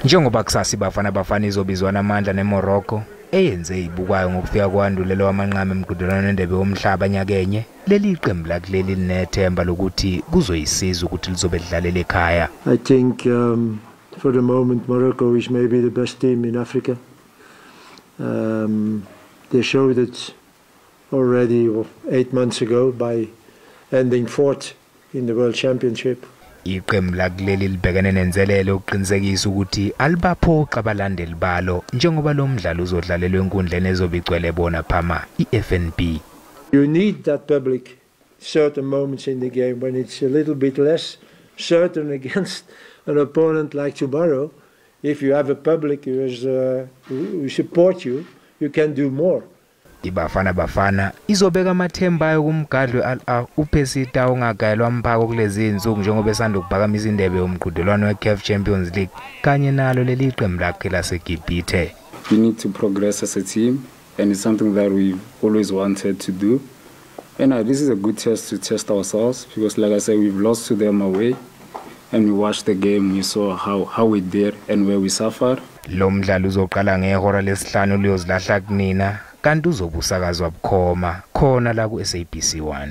Njengoba kusasa iBafana Bafana izobizwana amandla neMorocco eyenze ibukwayo ngokufika kwandulela wamanqamu emqhudelwaneni wendebe yomhlaba nyakenye, leli qembu lakuleli linethemba lokuthi kuzoyisiza ukuthi lizobe lidlalela ekhaya. I think for the moment Morocco is maybe the best team in Africa. They showed it already 8 months ago by ending 4th in the World Championship. Iqembu lakuleli libhekene nenselelo ukuqinisekisa ukuthi alibaphoxa abalandeli balo njengoba lo mdlalo uzodlalelwa enkundleni ezobe igcwele bona phama iFNB. You need that public certain moments in the game when it's a little bit less certain against an opponent like tomorrow. If you have a public who support you, you can do more. IBafana Bafana izobeka amathemba ayo kumgadli we-Al uPercy Tau ongagayelwa mphako kulezi insuku njengoba esanda ukuphakamisa indebe yomqhudelwano we-CAF Champions League kanye nalo leli qembu lakhe laseGibhithe. We need to progress as a team, and it's something that we've always wanted to do. And this is a good test to test ourselves because, like I said, we've lost to them away, and we watched the game, we saw how we did and where we suffered. Lo mdlalo uzoqala ngehora lesihlanu liyozilahla kunina kanti uzobusakazwa bukhoma khona la ku SABC 1.